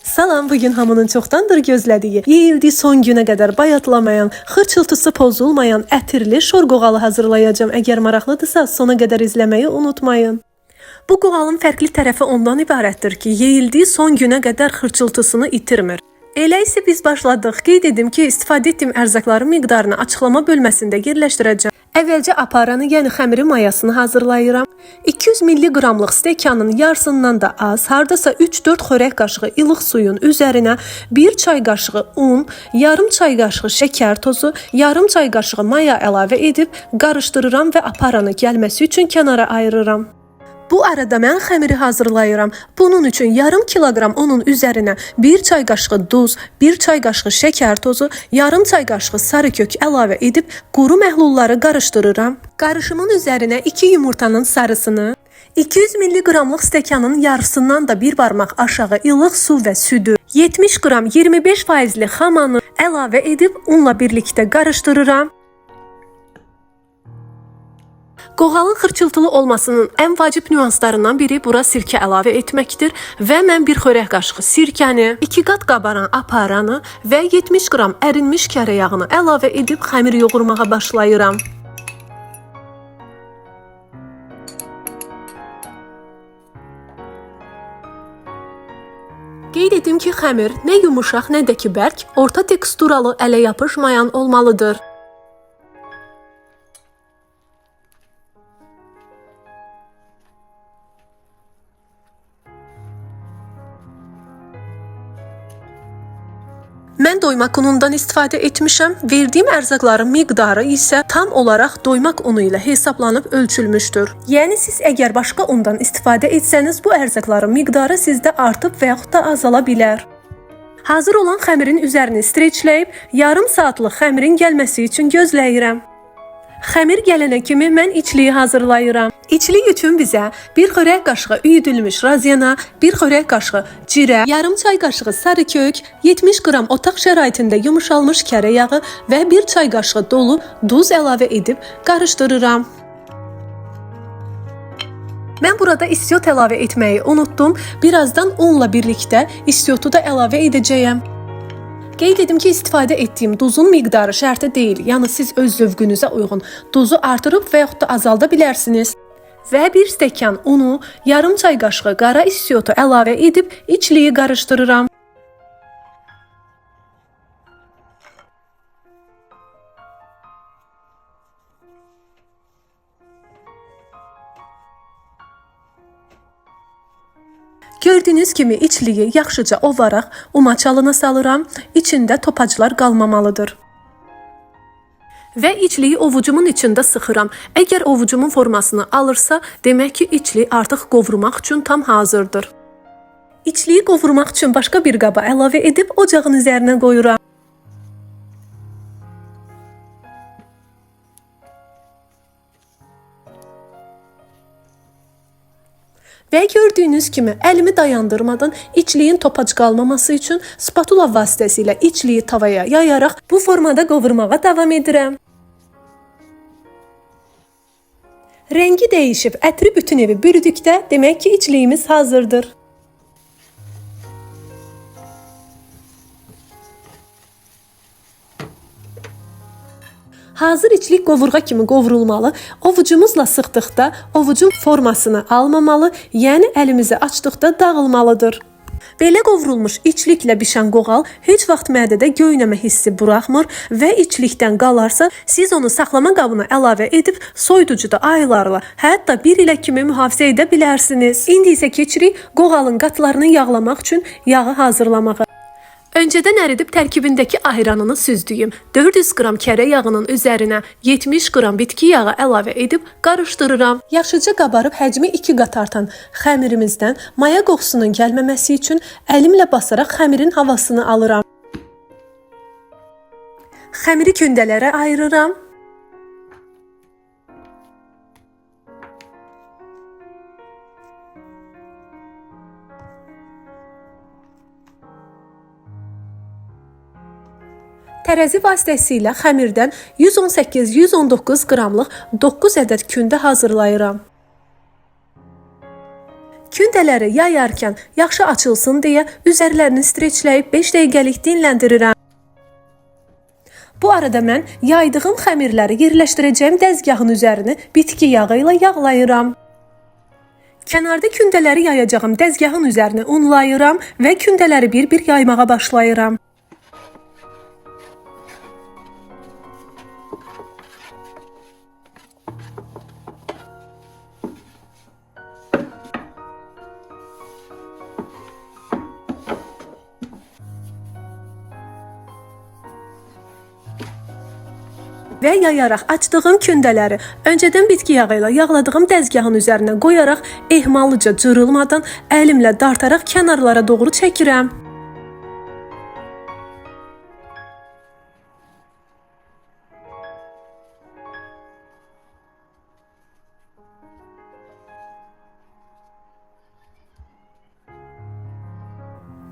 Salam, bugün hamının çoxdandır gözlədiyi, yeyildiyi son günə qədər bayatlamayan, xırçıltısı pozulmayan ətirli şor qoğalı hazırlayacağam. Əgər maraqlıdırsa, sona qədər izləməyi unutmayın. Bu qoğalın fərqli tərəfi ondan ibarətdir ki, yeyildiyi son günə qədər xırçıltısını itirmir. Elə isə biz başladıq. Qeyd edim ki, istifadə etdiyim ərzaqların miqdarını açıqlama bölməsində yerləşdirəcəm. Əvvəlcə aparanı, yəni xəmirin mayasını hazırlayıram. 200 milliqramlıq stəkanın yarısından da az, hardasa 3-4 xörək qaşığı ilıq suyun üzərinə 1 çay qaşığı un, yarım çay qaşığı şəkər tozu, yarım çay qaşığı maya əlavə edib qarışdırıram və aparanı gəlməsi üçün kənara ayırıram. Bu arada mən xəmiri hazırlayıram. Bunun üçün yarım kiloqram unun üzərinə 1 çay qaşığı duz, 1 çay qaşığı şəkər tozu, yarım çay qaşığı sarı kök əlavə edib quru məhlulları qarışdırıram. Qarışımın üzərinə 2 yumurtanın sarısını, 200 milliqramlıq stəkanın yarısından da bir barmaq aşağı ilıq su və südü, 70 qram 25 faizli xamanı əlavə edib unla birlikdə qarışdırıram. Qoğalın xırçıltılı olmasının ən vacib nüanslarından biri bura sirkə əlavə etməkdir və mən bir xörək qaşığı sirkəni, 2 qat qabaran aparanı və 70 qram ərinmiş kərə yağını əlavə edib xəmir yoğurmağa başlayıram. Qeyd edim ki, xəmir nə yumuşaq, nə də ki bərk, orta teksturalı, ələ yapışmayan olmalıdır. Mən doymaq unundan istifadə etmişəm. Verdiyim ərzaqların miqdarı isə tam olaraq doymaq unu ilə hesablanıb ölçülmüşdür. Yəni siz əgər başqa undan istifadə etsəniz, bu ərzaqların miqdarı sizdə artıb və yaxud da azala bilər. Hazır olan xəmirin üzərini streçləyib yarım saatlıq xəmirin gəlməsi üçün gözləyirəm. Xəmir gələnə kimi mən içliyi hazırlayıram. İçlik üçün bizə 1 xörək qaşığı üyüdülmüş razyana, 1 xörək qaşığı cirə, yarım çay qaşığı sarı kök, 70 qram otaq şəraitində yumşalmış kərə yağı və 1 çay qaşığı dolu duz əlavə edib qarışdırıram. Mən burada istiot əlavə etməyi unutdum. Birazdan unla birlikdə istiotu da əlavə edəcəyəm. Qeyd edim ki, istifadə etdiyim duzun miqdarı şərti deyil. Yəni siz öz zövqünüzə uyğun duzu artırıb və yaxud da azalda bilərsiniz. Və bir stəkan unu, yarım çay qaşığı qara istiotu əlavə edib içliyi qarışdırıram. Gördüyünüz kimi içliyi yaxşıca ovaraq umaçalına salıram. İçində topaclar qalmamalıdır. Və içliyi ovucumun içində sıxıram. Əgər ovucumun formasını alırsa, demək ki, içlik artıq qovurmaq üçün tam hazırdır. İçliyi qovurmaq üçün başqa bir qaba əlavə edib ocağın üzərinə qoyuram. Və gördüyünüz kimi əlimi dayandırmadan içliyin topac qalmaması üçün spatula vasitəsilə içliyi tavaya yayaraq bu formada qovurmağa davam edirəm. Rəngi dəyişib ətri bütün evi bürüdükdə demək ki, içliyimiz hazırdır. Hazır içlik qovurğa kimi qovrulmalı. Ovucumuzla sıxdıqda ovucun formasını almamalı, yəni əlimizi açdıqda dağılmalıdır. Belə qovrulmuş içliklə bişən qoğal heç vaxt mədədə göynəmə hissi buraxmır və içlikdən qalarsa, siz onu saxlama qabına əlavə edib soyuducuda aylarla, hətta bir ilə kimi mühafizə edə bilərsiniz. İndi isə keçirik qoğalın qatlarını yağlamaq üçün yağı hazırlamağa. Öncədən əridib tərkibindəki ayranını süzdüyüm 400 qram kərə yağının üzərinə 70 qram bitki yağı əlavə edib qarışdırıram. Yaxşıca qabarıb həcmi 2 qat artan xəmirimizdən maya qoxusunun gəlməməsi üçün əlimlə basaraq xəmirin havasını alıram. Xəmiri kündələrə ayırıram. Tərəzi vasitəsilə xəmirdən 118-119 qramlıq 9 ədəd kündə hazırlayıram. Kündələri Kündələri yayarkən yaxşı açılsın deyə üzərlərini streçləyib 5 dəqiqəlik dinləndirirəm. Bu arada mən yaydığım xəmirləri yerləşdirəcəyim dəzgahın üzərini bitki yağı ilə yağlayıram. Kənarda kündələri yayacağım dəzgahın üzərini unlayıram və kündələri bir-bir yaymağa başlayıram. Və yayaraq açdığım kündələri öncədən bitki yağı ilə yağladığım dəzgahın üzərinə qoyaraq ehmallıca cırılmadan əlimlə dartaraq kənarlara doğru çəkirəm.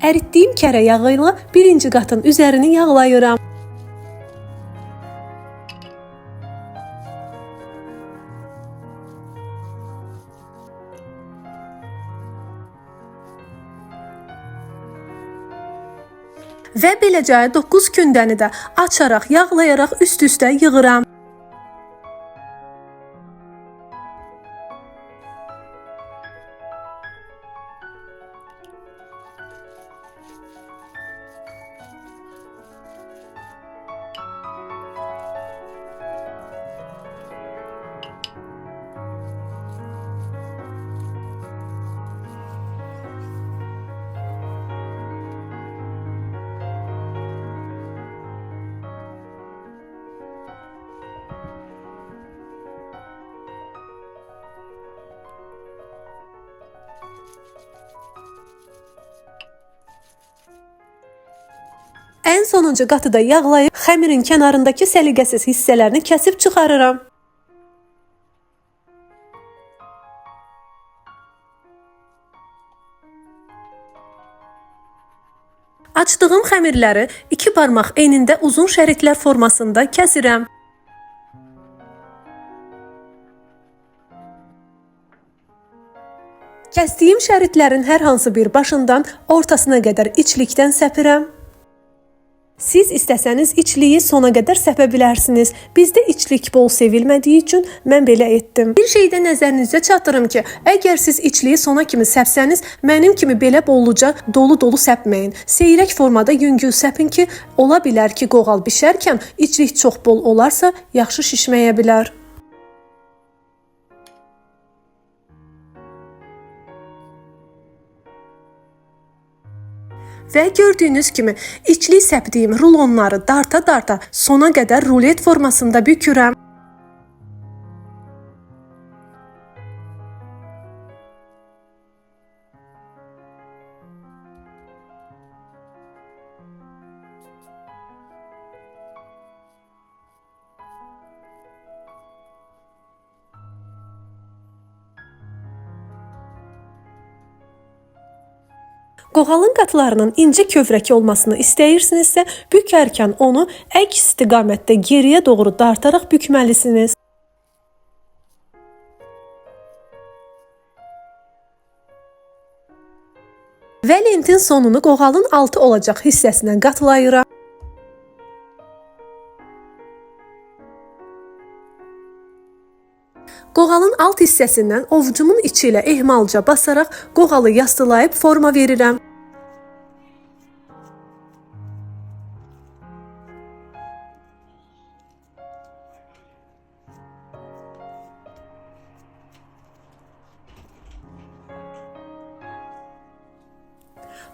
Əritdiyim kərə yağı ilə birinci qatın üzərini yağlayıram. Və beləcə 9 kündəni də açaraq, yağlayaraq üst-üstə yığıram. Ən sonuncu qatı da yağlayıb xəmirin kənarındakı səliqəsiz hissələrini kəsib çıxarıram. Açdığım xəmirləri 2 barmaq enində uzun şəritlər formasında kəsirəm. Kəsdiyim şəritlərin hər hansı bir başından ortasına qədər içlikdən səpirəm. Siz istəsəniz içliyi sona qədər səpə bilərsiniz. Bizdə içlik bol sevilmədiyi üçün mən belə etdim. Bir şey də nəzərinizə çatdırım ki, əgər siz içliyi sona kimi səpsəniz, mənim kimi belə bolluca dolu-dolu səpməyin. Seyrək formada yüngül səpin ki, ola bilər ki, qoğal bişərkən içlik çox bol olarsa, yaxşı şişməyə bilər. Və gördüyünüz kimi içlik səpdiyim rulonları darta-darta sona qədər rulet formasında bükürəm. Qoğalın qatlarının incə kövrək olmasını istəyirsinizsə, bükərkən onu əks istiqamətdə geriyə doğru dartaraq bükməlisiniz. Və lentin sonunu qoğalın altı olacaq hissəsinə qatlayıram. Qoğalın alt hissəsindən ovcumun içi ilə ehmalca basaraq qoğalı yastılayıb forma verirəm.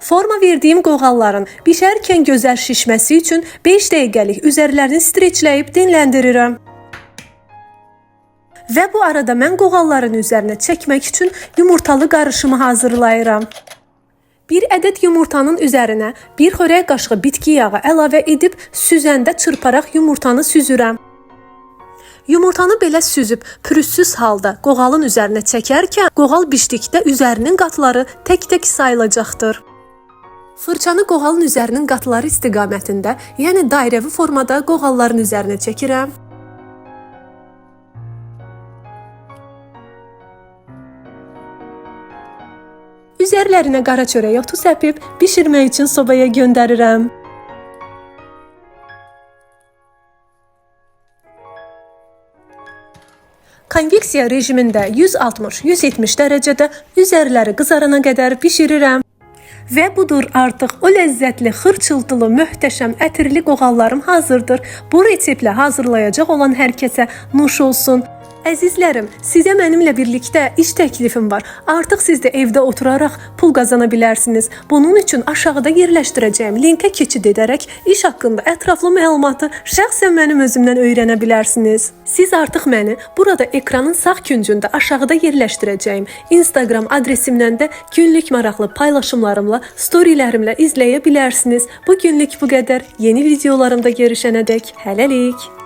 Forma verdiyim qoğalların bişərkən gözəl şişməsi üçün 5 dəqiqəlik üzərlərini streçləyib dinləndirirəm. Və bu arada mən qoğalların üzərinə çəkmək üçün yumurtalı qarışımı hazırlayıram. Bir ədəd yumurtanın üzərinə bir xörək qaşığı bitki yağı əlavə edib süzəndə çırparaq yumurtanı süzürəm. Yumurtanı belə süzüb pürüzsüz halda qoğalın üzərinə çəkərkən qoğal bişdikdə üzərinin qatları tək-tək sayılacaqdır. Fırçanı qoğalın üzərinin qatları istiqamətində, yəni dairəvi formada qoğalların üzərinə çəkirəm. Üzərlərinə qara çörək otu səpib bişirmək üçün sobaya göndərirəm. Konveksiya rejimində 160-170 dərəcədə üzərləri qızarana qədər bişirirəm. Və budur artıq o ləzzətli, xırçıltılı, möhtəşəm, ətirli qoğallarım hazırdır. Bu reseptlə hazırlayacaq olan hər kəsə nuş olsun. Əzizlərim, sizə mənimlə birlikdə iş təklifim var. Artıq siz də evdə oturaraq pul qazana bilərsiniz. Bunun üçün aşağıda yerləşdirəcəyim linkə keçid edərək iş haqqında ətraflı məlumatı şəxsən mənim özümdən öyrənə bilərsiniz. Siz artıq məni burada ekranın sağ küncündə aşağıda yerləşdirəcəyim Instagram adresimdən də günlük maraqlı paylaşımlarımla, storylərimlə izləyə bilərsiniz. Bu günlük bu qədər. Yeni videolarımda görüşənədək hələlik.